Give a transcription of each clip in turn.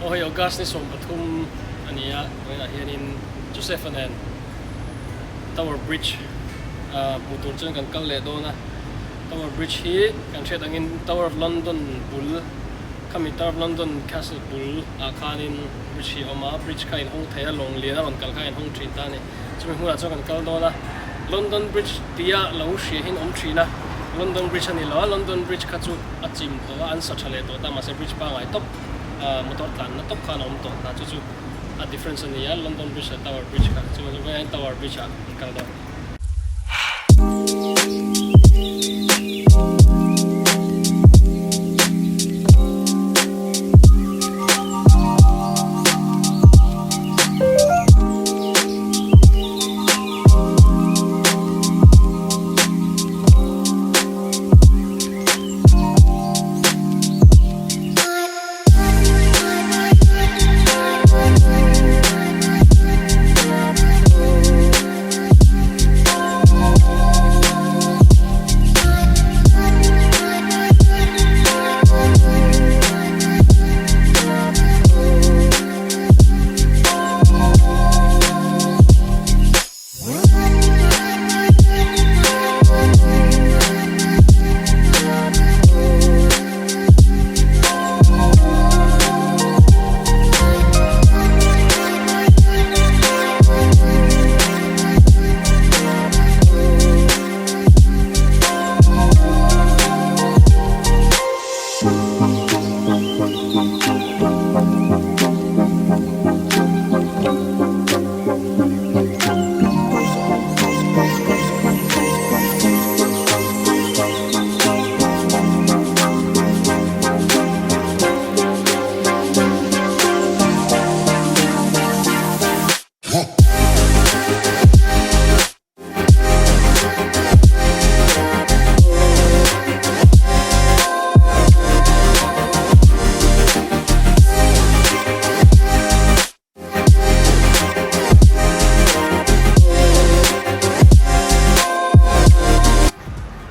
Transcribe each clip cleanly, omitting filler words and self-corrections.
Aw hei August ni 13 a ni a, vawiinah hianin Joseph-a nen Tower Bridge hmuh tur chuan kan kal leh dawn a. Tower Bridge hi kan hriat angin Tower of London bul, khami Tower of London Castle bul ah khanin bridge hi a awm a, bridge kha a inhawng thei a, lawng lian a rawn kal kha a inhawng thin ta a ni. Chumi hmunah chuan kan kal dawn a, London Bridge tia lo hria hian awm thin a, London Bridge a ni lo a, London Bridge kha chu a chim tawh a, an sa tha leh tawh ta, mahse bridge pangngai tawp motor tlanna tawp khan a awm tawh ta, chu chu a difference a ni a, London Bridge leh Tower Bridge kha, chuvang chu vawiin Tower Bridge ah kan kal dawn.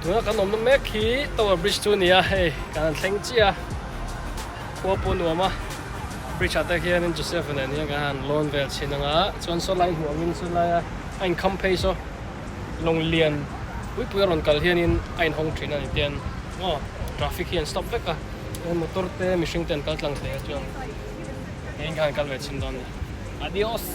Tuna kan awmna mek hi Tower Bridge chu a ni a, hei kan han thleng chiah a, khua pawh a nuam a, bridge ah te khianin Joseph-a nen hian kan han lawn vel chhin ang a, chuan saw lai hmuh angin saw laia a inkham phei saw lawng lian pui pui a rawn kal hianin a inhawng thin a ni tian aw traffic hi an stop vek a, motor te mihring te an kal tlang thei a chuan. Heng khan kal ve chhin dawn ni. Adios!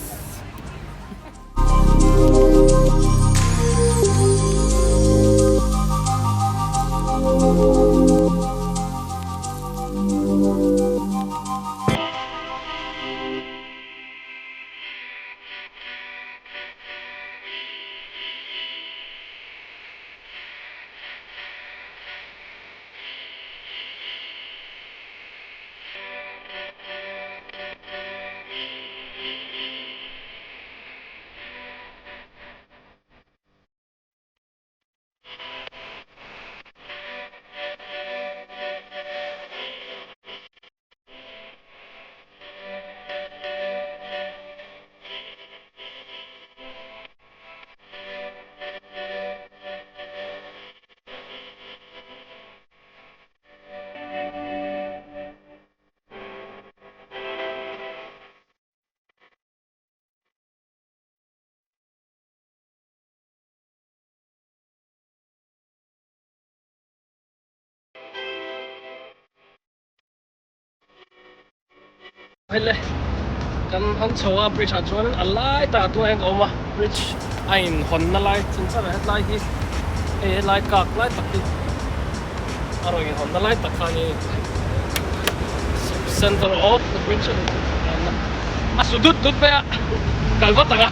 Hei le kan han chho a bridge ah chuan a lai takah tunah hian ka awm a bridge a in hawn na lai chin chiah mai hetlai hi hei helai kak lai tak hi a rawn in hawn na lai tak kha a ni center of the bridge a ni a su dut dut mai a kal vat ang a.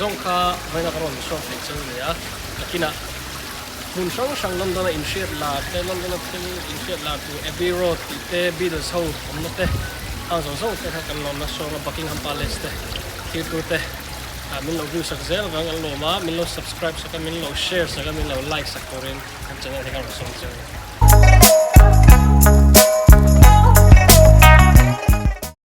zawng kha vawiina ka rawn show theih chu a ni a, nakinah hmun hrang hrang London a inhriat lar te, London a thil inhriat lar tur Abbey Road tih te, Beatles ho awmna te, hang zawng zawng te kha kan lawmna show a, Buckingham Palace te thil tur te ah min lo view sak zel vang an lawm a, min lo subscribe sak a, min lo share sak a, min lo like sak turin kan channel hi ka rawn sawm chiang a ni.